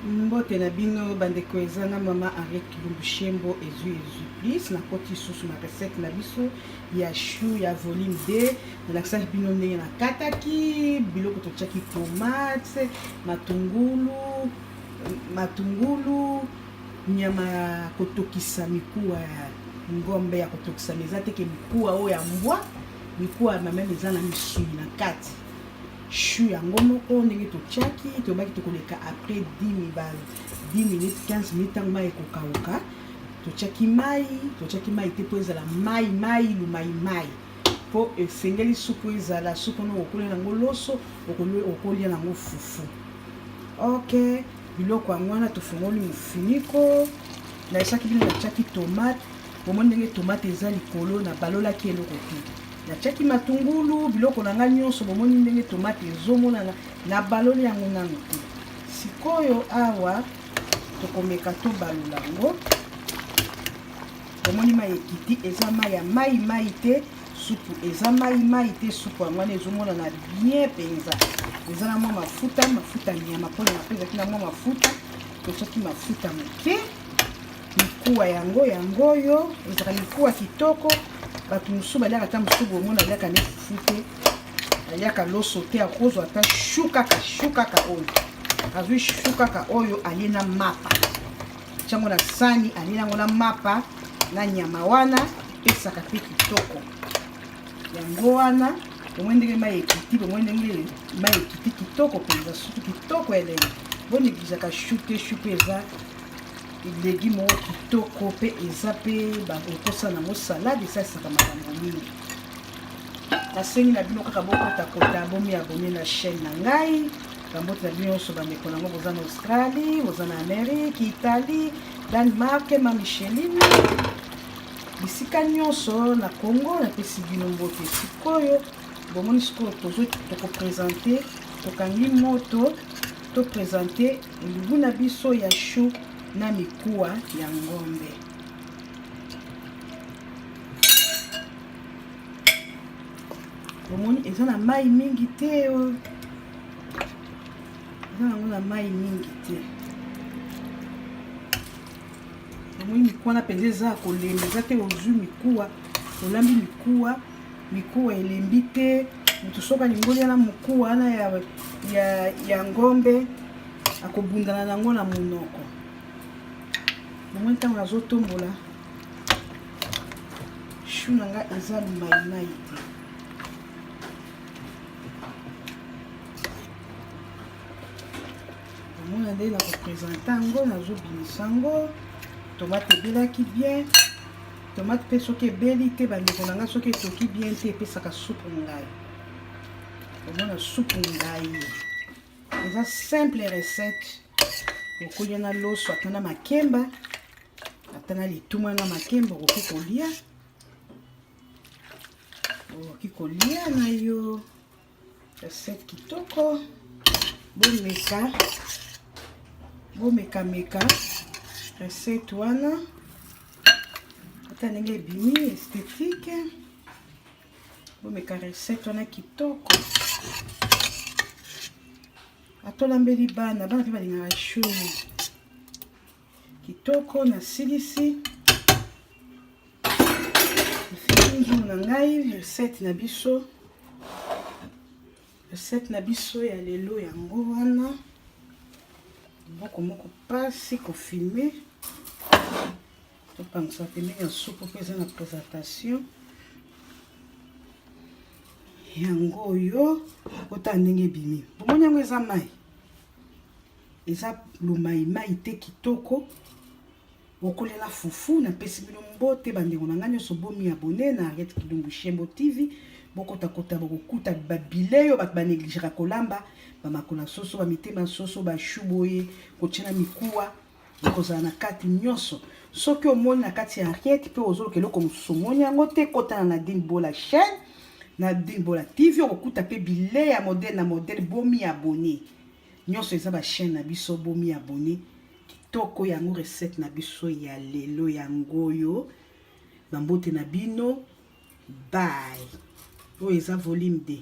Mbote na bino bandeko, eza na mama Henriette Kilumbu Shembo ezwi ezwi plus. Nakoti lisusu na recette na biso ya chou ya volume 2. Nalakisaki bino ndenge nakataki biloko, totiaki tomate, matungulu, matungulu, nyama ya kotokisa, mikuwa ya ngombe ya kotokisa. Eza teke mikuwa oyo ya mbwa, mikuwa ya mameme eza na misuni na kati. Chou yango moko ndenge totiaki, tobaki tokoleka après 10 minutes, 15 minutes, ntango mai ekokauka. Totiaki mai, totiaki mai te mpo ezala mai mai lumai mai, mpo esengeli supu ezala supu wana okolia yango loso, okolia yango fufu. Ok, biloko yango wana tofungoli mofiniko. Nayesaki bino natiaki tomate, bomoni ndenge tomate eza likolo, na balolaki eloko te. Natiaki matungulu, biloko na ngai nyonso, bomoni ndenge tomate ezomonana, na baloli yango nano te. Sikoyo awa tokomeka tobalola yango. Bomoni mai ekiti, eza mai ya mai mai te, supu eza mai mai te. Supu yango wana ezomonana bien mpenza, eza na mwa mafuta, mafuta nyama, mpo nyama mpe ezalaki na mwa mafuta, totiaki mafuta moke. Mikuwa yango yango oyo ezalaka mikuwa kitoko. Bato mosusu baliaka ata mosusu, bomona aliaka ne fufu te, aliaka loso te, akozwa ata chou kaka, chou kaka oyo azwi, chou kaka oyo alie na mapa, tiango na sani, alie yango na mapa na nyama wana, epesaka mpe kitoko. Yango wana bomoi ndenge mai ekiti, bomoi ndenge mai ekiti kitoko mpenza, supu kitoko elengi. Bonegligeaka chou te, chou mpe eza légume moko kitoko, mpe eza mpe bakosala yango salade, esalisaka makambo mingi. Nasengi na bino kaka bokotakota, bomi abonner na chaîne na ngai. Bambote na bino nyonso bandeko nango, boza na Australie, boza na Amérique, Italie, Danemark, ma Micheline, bisika nyonso na Congo, napesi bino mbote. Sikoyo bomoni, sikoyo tokoprésenter, tokangi moto, toprésenter elubu na biso ya chou na mikuwa ya ngombe. Bomoni eza na mai mingi te, eza nango na mai mingi te. Bomoni mikuwa na mpenza eza ya kolemba, eza te ozwi mikuwa, olambi mikuwa, mikuwa elembi te. Moto soki alingi olia na mokuwa wana ya ngombe, akobundana nango na monoko. Bomoni ntango nazotombola chou na nga, eza maimai te. Omona nde na koprésenter yango, nazobimisa yango. Tomate ebelaki bien, tomate mpe soki ebeli te, bandeko na ngai, soki etoki bien te, epesaka supu ngai. Omona supu ngai eza simple recette, okolia na loso, ata na makemba, ata na lituma na makemba, okoki kolia, okoki kolia na yo. Recette kitoko, bomeka, bomekameka recette wana, ata ndenge ebimi esthétique. Bomeka recette wana kitoko, atolambeli bana, bana mpe balingaka chou kitoko. Nasilisi nzungu na ngai. Recette na biso, recette na biso ya lelo yango wana. Moko moko mpasi kofilmer, topangisa pembeni ya supu mpe eza na présentation yango oyo. Otala ndenge ebimi, bomoni yango eza mai, eza lumaimai te, kitoko, okolela fufu. Napesi bino mbote bandeko na ngai nyonso, bomi abonner na Henriette Kilumbu Shembo TV. Bokotakota, bokokuta babilei oyo bato banégligeaka kolamba, bamakola soso, bamitema soso, bachoux boye kotia na mikuwa, ekozala na kati nyonso. Soki omoni na kati ya Henriette mpe ozoluka eloko mosusu, omoni yango te, kotana na Nadine Bola chaîne, Nadine Bola TV, okokuta mpe bilei ya modèle na modèle. Bomi abonner nyonso, eza bachaîne na biso, bomi abonner. Kitoko yango recette na biso ya lelo yango oyo. Bambote na bino, bye. Oyo eza volume 2.